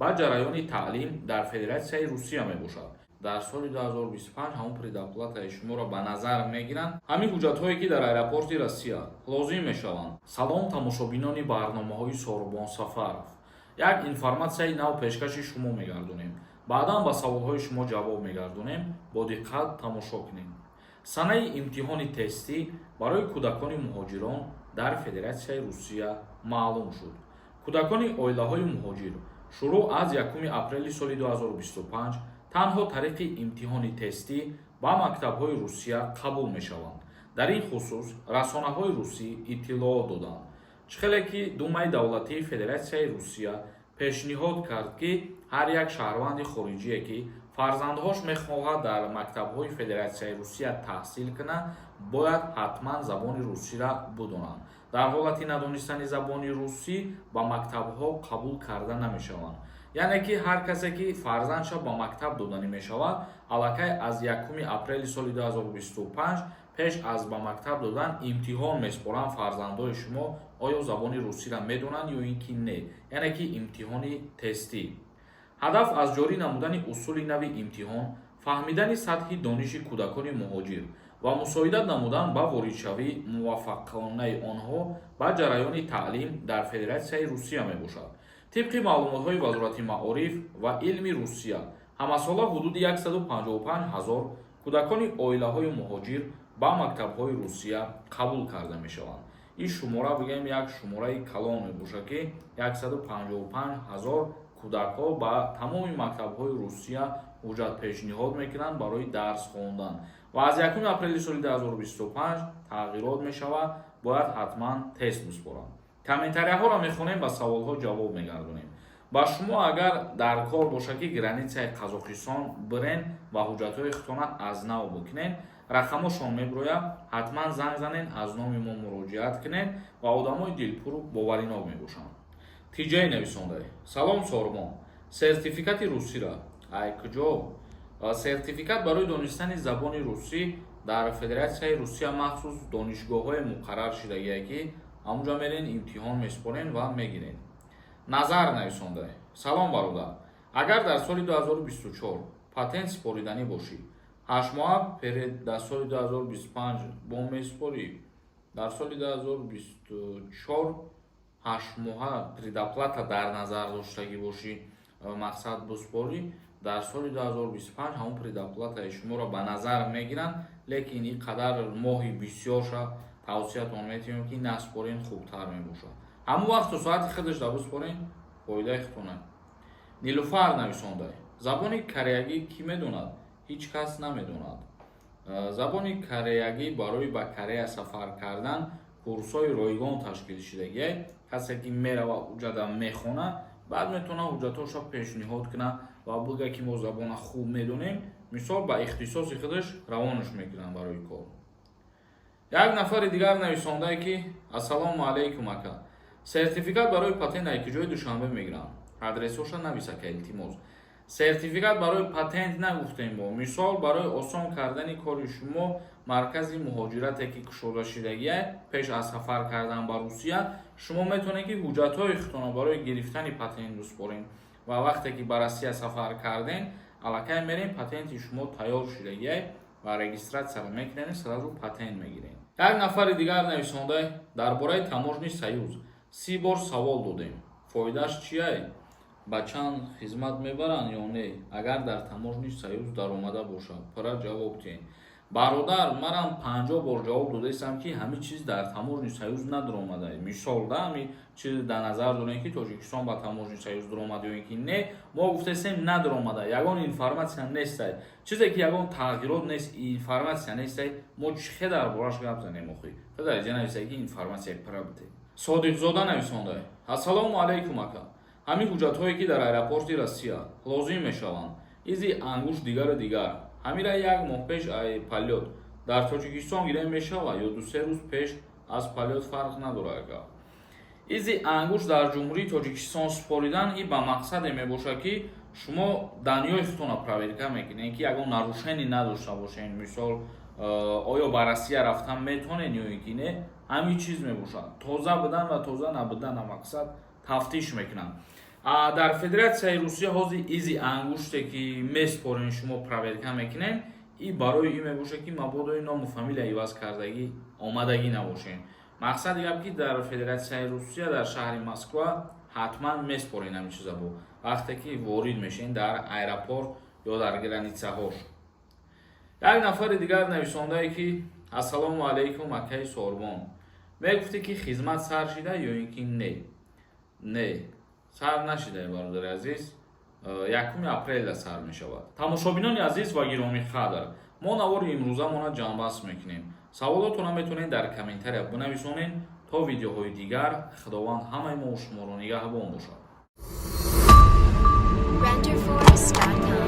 Ба ҷараёни таълим дар Федератсияи Русия мебошад. Дар соли 2025 ҳамон предоплатаи шуморо ба назар мегиранд. Ҳамин ҳуҷҷатҳое, ки дар аэропорти Россия лозим мешаванд. Салом, тамошобинони барномаҳои Сорубон Сафаров! Як информатсияи нав пешкаши шумо мегардонем, баъдан ба саволҳои шумо ҷавоб мегардонем. Бо диққат тамошо кунем. Санаи имтиҳони тестӣ барои кӯдакони муҳоҷирон дар Федератсияи Русия маълум шуд. Кӯдакони оилаҳои муҳоҷир шурӯъ аз 1 апрели соли 2025 танҳо тариқи имтиҳони тестӣ ба мактабҳои Русия қабул мешаванд. Дар ин хусус расонаҳои русӣ иттилоот доданд. Чӣ хеле ки Думаи давлатии Федератсияи Русия пешниҳод кард, ки ҳар як шаҳрванди хориҷие, ки фарзандҳош мехоҳад дар мактабҳои Федератсияи Русия таҳсил кунад, бояд ҳатман забони русиро бидонанд. Дар ҳолати надонистани забони русӣ ба мактабҳо қабул карда намешаванд. Яъне ки ҳар касе, ки фарзандша ба мактаб доданӣ мешавад, аллакай аз 1 апрели соли 2025 пеш аз ба мактаб додан имтиҳон меспоранд, фарзандҳои шумо оё забони русиро медонанд ё ин ки не, яъне ки имтиҳони тестӣ. Ҳадаф аз ҷорӣ намудани усули нави имтиҳон фаҳмидани сатҳи дониши кӯдакони муҳоҷир ва мусоидат намудан ба воридшавии муваффақонаи онҳо ба ҷараёни таълим дар Федератсияи Русия мебошад. Тибқи маълумотҳои Вазорати маориф ва илми Русия, ҳамасола ҳудуди 155 ҳазор кӯдакони оилаҳои муҳоҷир ба мактабҳои Русия қабул карда мешаванд. Ин шумора, бигӯем, як шумораи калон мебошад, ки 155 ҳазор кӯдакҳо ба тамоми мактабҳои Русия ҳуҷҷат пешниҳод мекунанд барои дарс хондан. Ва аз 1 апрели соли 2025 тағйирот мешавад, бояд ҳатман тест биспоранд. Комментарияҳоро мехонем, ба саволҳо ҷавоб мегардонем. Ба шумо агар дар кор бошад, ки границаи Қазоқистон бирен ва ҳуҷҷатҳои худтона аз нав бикунен, рақамошон мебирояд, ҳатман занг занен, аз номи мо муроҷиат кунед ва одамои дилпуру боваринок мебошанд. Тиҷаи нависондаи: «Салом, Сорбон, сертификати русиро ай куҷо?» Сертификат барои донистани забони русӣ дар Федератсияи Русия махсус донишгоҳҳое муқаррар шудагие, ки ҳамунҷо мерен, имтиҳон месупорен ва мегирен. Назар нависондаи: «Салом, бародар, агар дар соли 2024 патент супориданӣ бошӣ, 8 моҳа перед дар соли 2025 бо месупорӣ? Дар соли 2024 8 моҳа предоплата дар назар доштагӣ бошӣ, мақсад бисупорӣ, дар соли 2025 ҳамон предоплатаи шуморо ба назар мегиранд, лекин ин қадар моҳи бисёрша тавсиятон метиҳем, ки насупорен, хубтар мебошад. Ҳамон вақту соати худаш да бисупорен, фоидаи худтона». Нилуфар нависондай: «Забони кореягӣ кӣ медонад?» Ҳеҷ кас намедонад. Забони кореягӣ барои ба Корея сафар кардан курсҳои ройгон ташкил шудагиай. Касе ки мерава, ҳуҷҷата мехона, баъд метавона ҳуҷҷатҳошро пешниҳод кунад ва бигӯяд, ки мо забона хуб медонем. Мисол, ба ихтисоси худаш равонаш мекунанд барои кор. Як нафари дигар нависондае, ки: «Ассалому алайкум, ака, сертификат барои патент ай куҷои Душанбе мегирам? Адресҳоша навис, ака, илтимос». Сертификат барои патент нагуфтем мо. Мисол, барои осон кардани кори шумо маркази муҳоҷирате, ки кушода шудагия, пеш аз сафар кардан ба Русия шумо метавонед, ки ҳуҷҷатҳои худтонро барои гирифтани патент бисупоред ва вақте ки ба Россия сафар кардем, аллакай мерем, патенти шумо тайёр шудагиай ва регистратсияро мекунед, сразу патент мегиред. Як нафари дигар нависонда: «Дар бораи Таможенный союз 30 бор савол додем, фоидааш чиай? Ба чанд хизмат мебаранд ё не, агар дар Таможенный союз даромада бошад? Пурра ҷавоб диҳед». Бародар, манам 50 бор ҷавоб додаистам, ки ҳамин чиз дар Таможенный союз надаромада. Мисол, да, ҳами чиз дар назар дорем, ки Тоҷикистон ба Таможенный союз даромад ё ин ки не, мо гуфтаистем, надаромада, ягон информатсия нестай. Чизе ки ягон тағйирот нест, информатсия нестай, мо чӣ хел дар бораш гап занем охи? Дар иҷа нависае, ки информатсияи пурра бидед. Содиқзода нависонда: «Ассалому алайкум, ака, ҳамин ҳуҷҷатҳое, ки дар аэропорти Россия лозим мешаванд, изи ангушт, дигару дигар, ҳамира як моҳ пеш ай полёт дар Тоҷикистон гирем мешавад ё 2-3 рӯз пеш аз полёт, фарқ надорад, ака?» Изи ангушт дар Ҷумҳурии Тоҷикистон супоридан и ба мақсаде мебошад, ки шумо данныеи худтонро проверка мекунед, ки ягон нарушение надошта бошед. Мисол, оё ба Россия рафтан метавонед ё ин ки не, ҳамин чиз мебошад. Тоза будан ва тоза набудана мақсад тафтиш мекунанд. Дар Федератсияи Русия ҳозир изи ангуште, ки меспорен, шумо проверка мекунен, и барои ин мебошад, ки мабодои ному фамилия иваз кардагӣ омадагӣ набошем. Мақсади гап, ки дар Федератсияи Русия, дар шаҳри Москва ҳатман меспорен ҳамин чиза бо вақте ки ворид мешен дар аэропорт ё дар границаҳош. Як нафари дигар нависондае, ки: «Ассалому алайкум, акаи Сорбон, мегуфтӣ, ки хизмат сар шида ё ин ки не?» Не, сар нашидаи, бародари азиз, 1 апрелда сар мешавад. Тамошобинони азиз ва гиромӣ қадр, мо навори имрӯзамона ҷамъбаст мекунем. Саволотона метавонед дар комментария бинависонед. То видеоҳои дигар Худованд ҳамаи мо шуморо нигаҳбон бошад. Renderforest.com.